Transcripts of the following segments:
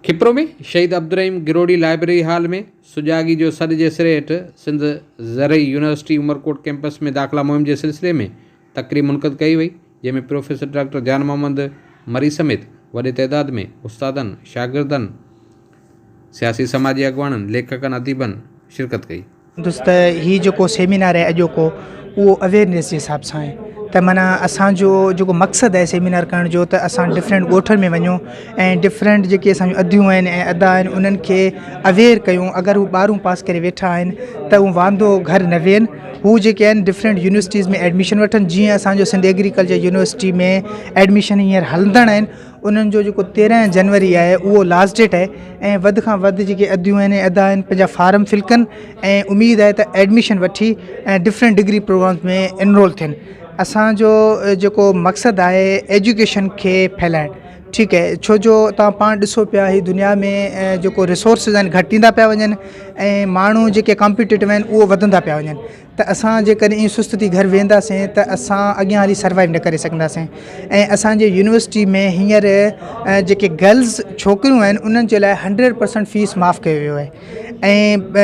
کپرو ۾ شهيد Abdul Rahim گروڙي library hall ۾ سجاڳي جو سڏ جي سري هيٺ سنڌ زرعي يونيورسٽي عمرڪوٽ ڪئمپس ۾ داخلا مهم جي سلسلي ۾ تقريب منعقد ڪئي وئي جنهن ۾ پروفيسر ڊاڪٽر جان محمد مري سميت وڏي تعداد ۾ استادن، شاگردن، سياسي سماجي اڳواڻن، ليکڪن، اديبن شرڪت ڪئي. دوست هي جيڪو سيمينار آهي اڄوڪو اهو اويئرنيس جي حساب سان آهي ته معنيٰ اسانجو جيڪو مقصد آهي سيمينار ڪرڻ جو ته اسان ڊفرنٽ ڳوٺن ۾ وڃون ۽ ڊفرنٽ جيڪي اسانجون اديون آهن ۽ ادا آهن انهن کي اويئر ڪيون اگر هو ٻارهون پاس ڪري ويٺا آهن ته هو واندو گهر نه ويهن هو جيڪي آهن ڊفرنٽ يونيورسٽيز ۾ ايڊميشن وٺن جيئن اسانجو سنڌ ايگريڪلچر يونيورسٽي ۾ ايڊميشن هينئر هلندڙ آهن انهن جو جيڪو 13 جنوري آهي اهو لاسٽ ڊيٽ آهي ۽ وڌ کان وڌ جيڪي اديون آهن ۽ ادا آهن پنهنجا فارم فل ڪن ۽ اميد آهي ته ايڊميشن وٺي ۽ ڊفرنٽ ڊگري پروگرامز ۾ انرول ٿين اسانجو جيڪو مقصد آهي ايجوڪيشن کي ڦهلائڻ ٺيڪ آهي ڇو جو توهان پاڻ ڏسو پيا هي دنيا ۾ جيڪو ريسورسز آهن گهٽ ٿيندا پيا وڃن ۽ ماڻهو جيڪي ڪامپيٽيٽو آهن اهو وڌندا پيا وڃن ته اسان جيڪڏهن ائين سست ٿي گهر ويهنداسين ته اسان اڳيان هلي سروائيو نه ڪري سگهنداسين ۽ اسانجي يونيورسٽي ۾ هينئر جيڪي گرلز ڇوڪريون آهن انهن جي لاء هنڊريڊ پرسنٽ فيس معاف ڪيو ويو آهي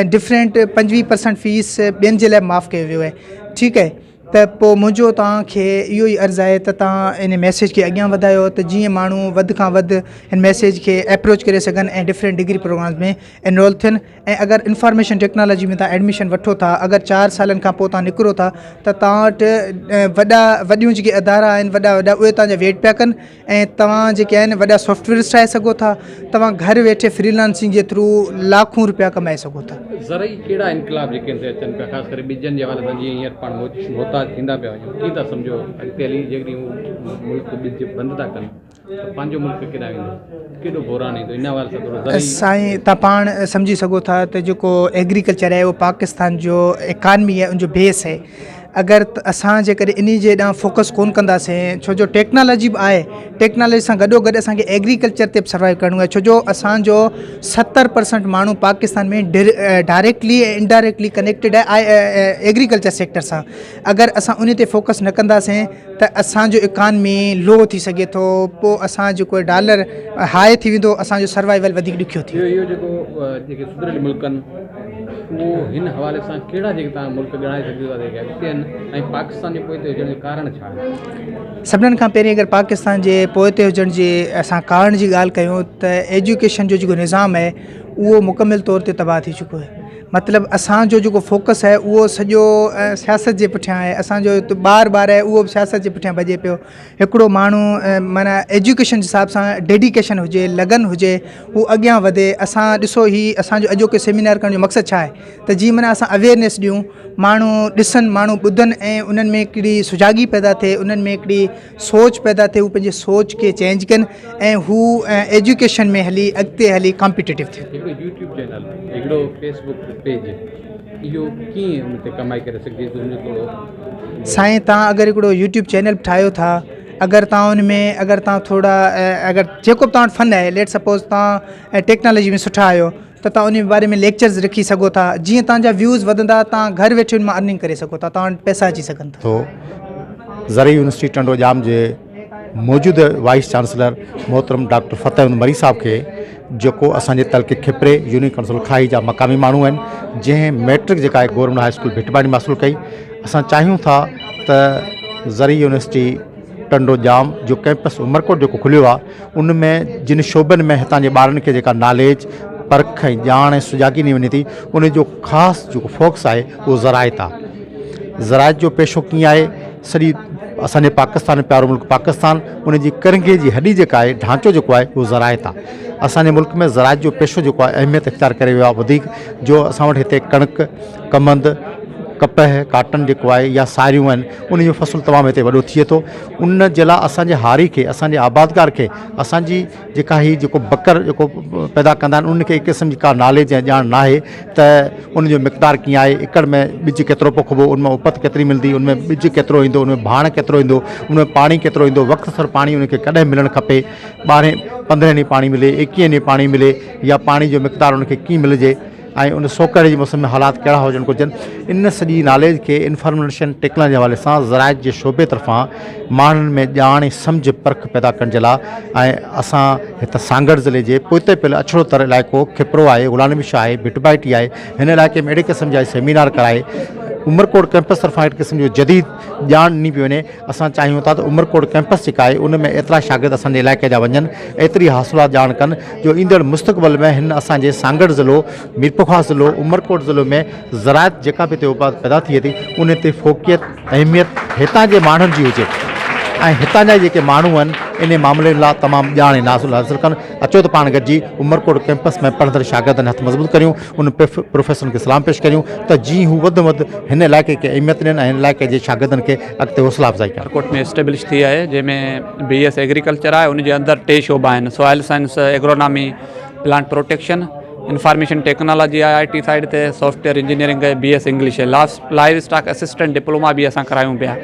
۽ ڊفرنٽ 25 پرسنٽ فيس ٻين جي لاء معاف ڪيو ويو آهي ٺيڪ آهي ته پوء منهنجو توهان کي اهو ئي عرض آهي ته توهان ان ميسيج کي اڳيان وڌايو ته جيئن ماڻهو وڌ کان وڌ هن ميسيج کي ايپروچ ڪري سگهن ۽ ڊفرنٽ ڊگري پروگرامز ۾ انرول ٿين ۽ اگر انفارميشن ٽيڪنالاجي ۾ توهان ايڊميشن وٺو ٿا اگر چار سالن کان پوء توهان نڪرو ٿا ته توهان وٽ وڏا وڏيون جيڪي ادارا آهن وڏا وڏا اهي توهان جا ويٽ پيا ڪن ۽ توهان جيڪي آهن وڏا سافٽويئرس ٺاهي سگهو ٿا توهان گهر ويٺي فري لانسنگ جي ٿرو لاکون روپيا ڪمائي سگهو ٿا. زرعي ڪهڙا انقلاب جيڪي هتي اچن پيا خاص ڪري ٻجن جي حوالي سان جيئن هينئر پاڻ محتاج ٿيندا پيا وڃون ڪيئن ٿا سمجهو اڳتي هلي جيڪڏهن هو ملڪ ٻج بند ٿا ڪن ته پنهنجو ملڪ ڪيڏانهن ويندو ڪيڏو بحران ايندو ان حوالي سان ٿورو زرعي. سائين تان پاڻ سمجهي سگهو ٿا ته جيڪو ايگريڪلچر آهي اهو پاڪستان جو اڪانمي آهي ان جو بيس آهي اگر اسان جيڪڏهن انهي جي ڏانهن فوڪس ڪون ڪنداسين ڇو جو ٽيڪنالاجي به آهي ٽيڪنالاجي سان گڏو گڏ اسانکي ايگريڪلچر تي به سروائيو ڪرڻو آهي ڇو جو اسانجو 70% ماڻهو پاڪستان ۾ ڊائريڪٽلي ۽ انڊائريڪٽلي ڪنيڪٽيڊ آهي ايگريڪلچر سيڪٽر سان اگر اسان انهي تي فوڪس نه ڪنداسين ته اسان جو اڪانمي لو ٿي سگهي ٿو پوء اسان جيڪو ڊالر هاء ٿي ويندو اسان جو سروائيول وڌيڪ ڏکيو ٿي ويندو. اهو جيڪو جيڪي سڌريل ملڪ آهن اهو هن حوالي سان ڪهڙا جيڪي توهان ملڪ ڳڻائي سگهجو ٿا جيڪي اڳتي آهن ۽ پاڪستان جي پوئتي هجڻ جو ڪارڻ ڇا آهي؟ سڀني کان پهرين اگر پاڪستان جي پوئتي هجڻ جي اسان ڪارڻ جي ڳالهه ڪيون ته ايجوڪيشن جو جيڪو نظام آهي اهو مڪمل طور تي تباهه ٿي چڪو آهي مطلب اسان جو جيڪو فوڪس آهي اهو سڄو سياست جي پٺيان آهي اسان جو ٻار ٻار آهي اهو به سياست جي پٺيان ڀڄي پيو هڪڙو ماڻهو معنيٰ ايجوڪيشن جي حساب سان ڊيڊيڪيشن هجي لگن هجي هو اڳيان وڌي اسان ڏسو هي اسانجو اڄوڪو سيمينار ڪرڻ جو مقصد ڇا آهي ته جيئن معنيٰ اسان اويئرنيس ڏيون ماڻهو ڏسن ماڻهو ٻڌن ۽ انهن ۾ هڪڙي سجاڳي پيدا ٿئي انهن ۾ هڪڙي سوچ پيدا ٿئي هو پنهنجي سوچ کي چينج ڪن ۽ هو ايجوڪيشن ۾ هلي اڳتي هلي ڪامپيٽيٽو ٿين. هڪڙو يوٽيوب چينل هڪڙو فيس بڪ پيج اهو ڪيئن ان تي ڪمائي ڪري سگهجي ٿو ان جو ٿورو. سائين تان اگر هڪڙو يوٽيوب چينل به ٺاهيو ٿا اگر تان ان ۾ اگر تان ٿورا اگر جيڪو به تان وٽ فن آهي ليٽ سپوز تان ٽيڪنالاجي ۾ سٺا آهيو ته توهان انهي باري ۾ ليڪچرز رکي سگهو ٿا جيئن توهان جا ويوز وڌندا توهان گهر ويٺي ان مان ارننگ ڪري سگهو ٿا توهان وٽ پئسا اچي سگهن ٿا. ٿو. زرعي يونيورسٽي ٽنڊو ڄام جي موجوده وائيس چانسلر محترم ڊاڪٽر فتح احمد مري صاحب کي جيڪو اسان جي تعلقي کپري يونين ڪائونسل کاهي جا مقامي ماڻهو آهن جنهن ميٽرڪ جيڪا آهي گورنمينٽ هاء اسڪول ڀٽباڻي مان حاصل ڪئي اسان چاهيون ٿا ته زرعي يونيورسٽي ٽنڊو ڄام جو ڪئمپس عمرڪوٽ جيڪو کليو آهي ان ۾ جن شعبن ۾ هتان جي ٻارن کي جيڪا ناليج، پرک ۽ ڄاڻ ۽ سجاڳي ڏني وڃي ٿي، ان جو خاص جيڪو فوڪس آهي اهو زراعت آهي. زراعت جو پيشو ڪيئن آهي، سڄي اسان جي پاڪستان پيارو ملڪ پاڪستان ان جي ڪرنگهي جي هڏي جيڪا آهي، ڍانچو جيڪو آهي اهو زراعت آهي. اسان جي ملڪ ۾ زراعت جو پيشو جيڪو آهي اهميت اختيار ڪري ويو آهي وڌيڪ جو اسان وٽ هتي ڪڻڪ، ڪمند، ڪپهه، ڪاٽن جيڪو آهي يا ساريون آهن ان جو فصل تمام هتي وڏو ٿئي ٿو ان جي لاء اسان جي هاري کي اسان جي آبادگار کي اسان جي جيڪا هي جيڪو بڪر جيڪو پيدا ڪندا آهن ان کي هڪ قسم جي ڪا ناليج ۽ ڄاڻ ناهي ته ان جو مقدار ڪيئن آهي ايڪڙ ۾ ٻج ڪيترو پوکبو ان مان اپت ڪيتري ملندي ان ۾ ٻج ڪيترو ايندو ان ۾ ڀاڻ ڪيترو ايندو ان ۾ پاڻي ڪيترو ايندو وقت سر پاڻي ان کي ڪڏهن ملڻ کپي ٻارهين پندرهين ڏينهن پاڻي ملي ايڪيهين ڏينهن پاڻي ملي يا پاڻي جو مقدار ان کي ڪيئن ملجي ۽ ان سوڪهڙي جي موسم ۾ حالات ڪهڙا هجڻ گهرجن ان سڄي ناليج کي انفارميشن ٽيڪنالاجي حوالي سان زراعت جي شعبي طرفان ماڻهن ۾ ڄاڻ ۽ سمجهه پرک پيدا ڪرڻ جي لاء ۽ اسان هت سانگهڙ ضلعي جي پوئتي پيل اڇڙو تر علائقو کپرو آهي غلام نبي شاهه آهي ڀٽ ڀائٽي آهي هن علائقي ۾ اهڙي قسم جا سيمينار ڪرائي عمرڪوٽ ڪئمپس طرفان اهڙي قسم جو جديد ڄاڻ ڏني پئي وڃي اسان چاهيون ٿا ته عمرڪوٽ ڪئمپس جيڪا آهي ان ۾ ايترا شاگرد اسان جي علائقي جا وڃن ايتري حاصلات ڄاڻ ڪن جو ايندڙ مستقبل ۾ هن اسان جي سانگهڙ ضلعو ميرپورخاص ضلعو عمرڪوٽ ضلعو ۾ زراعت جيڪا به هتي اپاد پيدا ٿئي ٿي ان تي فوقيت اهميت هتان جي ماڻهن جي هجي ۽ هتان جا جيڪي ماڻهو آهن ان معاملي لاء تمام ڄاڻ ۽ حاصل حاصل ڪن اچو ته پاڻ گڏجي عمرڪوٽ ڪئمپس ۾ پڙهندڙ شاگردن هٿ مضبوط ڪريون ان پروفيسرن کي سلام پيش ڪريون ته جيئن هو وڌ ۾ وڌ هن علائقي کي اهميت ڏين ۽ هن علائقي جي شاگردن کي اڳتي حوصلا افزائي ڪن. عمرڪوٽ ۾ اسٽيبلش ٿي آهي جنهن ۾ بي ايس ايگريڪلچر آهي ان جي اندر ٽي شعبا آهن soil science agronomy plant protection information technology آهي آء ٽي سائيڊ تي سافٽ ويئر انجنيئرنگ آهي بي ايس انگلش آهي لائيو اسٽاڪ اسسٽنٽ ڊپلوما به اسان ڪرايون پيا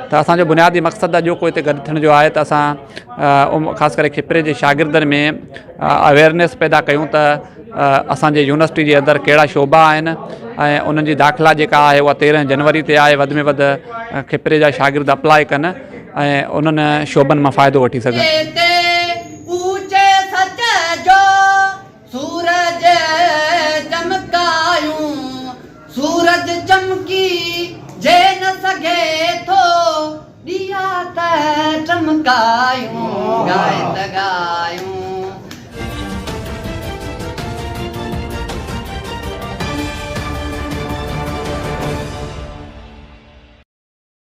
ته اسانجو بنيادي مقصد اڄوڪو هتي گڏ ٿيڻ جو آهي ته اسان خاص ڪري کپري جي شاگردن ۾ اويئرنيس پيدا ڪيون ته اسانجي يونيورسٽي جي اندر ڪهڙا شعبا آهن ۽ انهن جي داخلا جيڪا آهي اها تيرهن جنوري تي آهي وڌ ۾ وڌ کپري جا شاگرد اپلاء ڪن ۽ انهن شعبن مان فائدو وٺي سگهن. تي اوچي سچ جو سورج چمڪايون، سورج چمڪي جي نه سگهي ٿو، ڏيئا ته ٽمڪايون، ڳائي ته ڳايون.